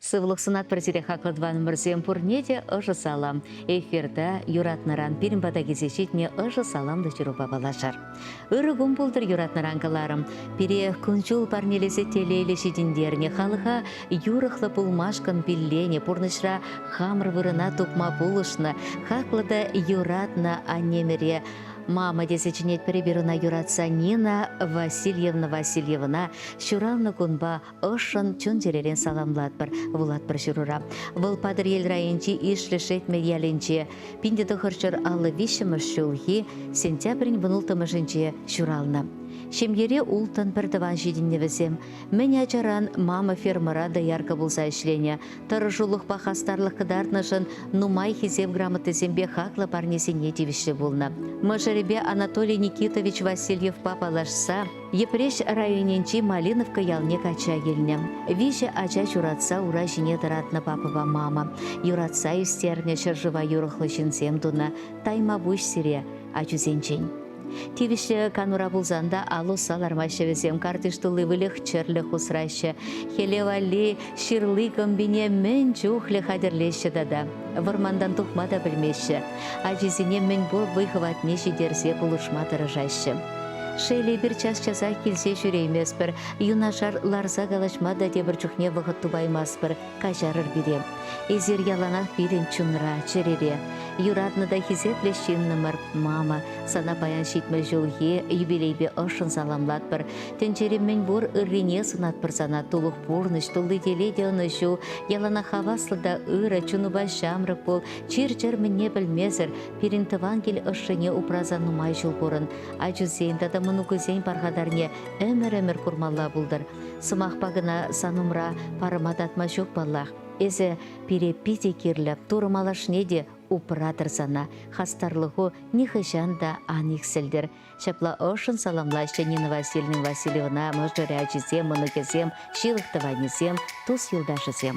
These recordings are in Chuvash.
Сывлӑх сунатпӑр сире хаклӑ тӑванӑмӑрсем пурне те ӑшӑ салам. Эфирта юратнӑран пирӗн пата килсе ҫитнӗ ӑшӑ саламлӑ ҫырупа паллашар. Ырӑ кун пултӑр юратнӑран кӑларӑм. Пире кун-ҫул парнелесе телейлӗ ҫитӗнтернӗ, халӑха юрӑхлӑ пулмашкӑн пилленӗ, пурнӑҫра хамӑр вырӑна тупма пулӑшнӑ, хаклӑ та юратнӑ аннемӗре Мама тесе чӗнетпӗр эпир ӑна юратса Нина Васильевна Васильевӑна ҫуралнӑ кунпа ӑшшӑн чун-чӗререн саламлатпӑр, вулатпӑр ҫырура. Вӑл Патӑрьел районӗнчи Ишлӗ Шетмӗ ялӗнче 1953 ҫулхи сентябрӗн вунулттӑмӗшӗнче ҫуралнӑ. Ҫемьере улттӑн пӗртӑван ҫитӗннӗ вӗсем. Мӗн ачаран мама фермӑра доярка пулса ӗҫленӗ. Тӑрӑшулӑхпа хастарлӑх кӑтартнӑшӑн нумай хисеп грамотисемпе хаклӑ парнесене тивӗҫлӗ пулнӑ. Мӑшӑрӗпе Анатолий Никитович Васильевпа паллашса Йӗпреҫ районӗнчи Малиновка ялне качча килнӗ. Виҫӗ ача ҫуратса ура ҫине тӑратнӑ папӑпа мама. Юратса ӳстернӗ ҫӗршыва юрӑхлӑ ҫынсем тунӑ. Тайма пуҫ сире, ачусенчен. Тивӗҫлӗ канура пулсан та ал усса лармаҫҫӗ вӗсем, картиш тулли выльӑх-чӗрлӗх усраҫҫӗ. Хӗле валли ҫырли кӑмпине мӗн чухлӗ хатӗрлеҫҫӗ тата. Вӑрмантан тухма та пӗлмеҫҫӗ. Ачисене мӗнпур вӑй-хӑватне ҫитерсе пулӑшма тӑрӑшаҫҫӗ. Шел, эпир час-часах килсе ҫӳрейместпӗр, юнашар ларса калаҫма та тепӗр чухне вӑхӑт тупаймастпӑр. Каҫарӑр пире. Эсир яланах пирӗн чунра, чӗрере. Юратнӑ та хисеплӗ ҫыннӑмӑр, мама, сана паян 70 ҫулхи юбилейпе ӑшшӑн саламлатпӑр. Тӗнчери мӗнпур ыррине сунатпӑр сана, тулӑх пурнӑҫ, тулли телей те ӑнӑҫу, яланах хаваслӑ та ырӑ, чунупа ҫамрӑк пул, чир-чӗр мӗнне пӗлмесӗр, пирӗн тӑван кил ӑшшине упраса нумай ҫул пурӑн. Ачусен тата мӑнукусен пархатарне ӗмӗр-ӗмӗр курмалла пултӑр. Сӑмахпа кӑна сан умра парӑма татма ҫук паллах. Эсӗ пире питӗ кирлӗ, Турӑ малашне те упратӑр сана, хастарлӑху нихӑҫан та ан иксӗлтӗр. Ҫапла ӑшшӑн саламлаҫҫӗ Нина Васильевна Васильевна мӑшӑрӗ, ачисем, мӑнукӗсем, ҫывӑх тӑванӗсем, тус-юлташӗсем.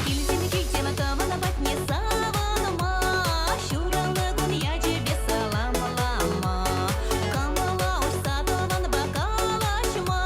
Килсем килсем тӑван патне савӑнма, ҫуралнӑ кун ячӗпе саламлама, кӑмӑла уҫса тӑванпа калаҫма.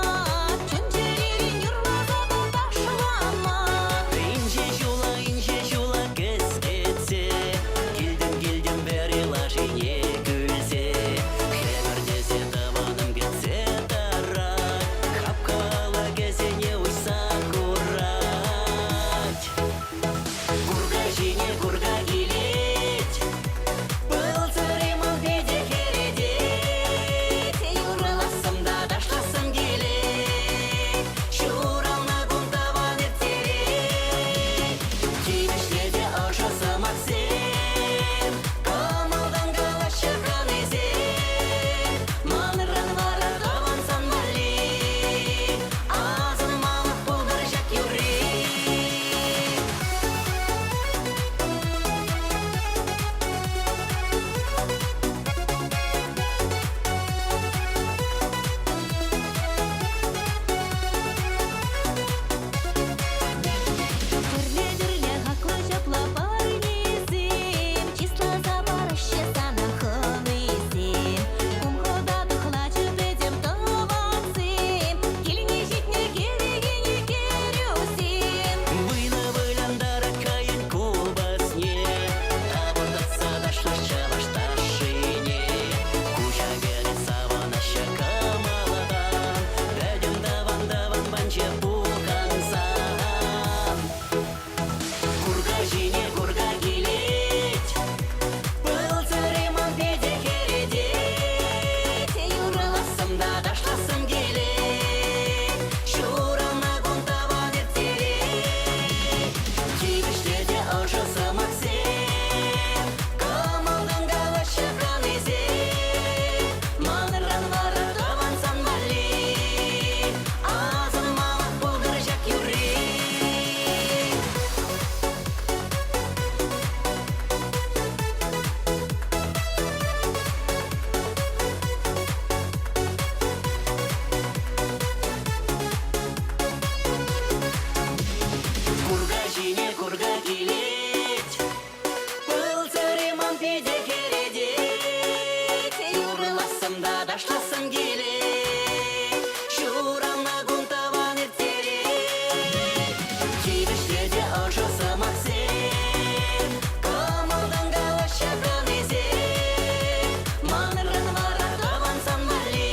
та ташлассӑм килет. Ҫуралнӑ кун тӑван ирттерет. Тивӗҫлӗ те ӑшӑ сӑмахсем, кӑмӑлтан калаҫаканнисем. Манран вара тӑван сан валли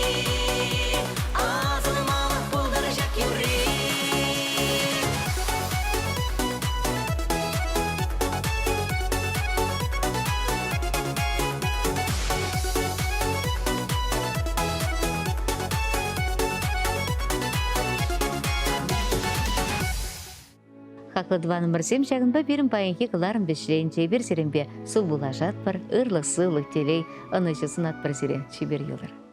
асӑнмалӑх пултӑр ҫак юрри. Хаклӑ тӑванӑмӑрсем, ҫакӑнпа пирӗн паянхи кӑларӑм вӗҫленчӗ. Эпир сирӗнпе сывпуллашатпӑр, ырлӑх-сывлӑх, телей, ӑнӑҫу сунатпӑр сире. Чипер юлӑр.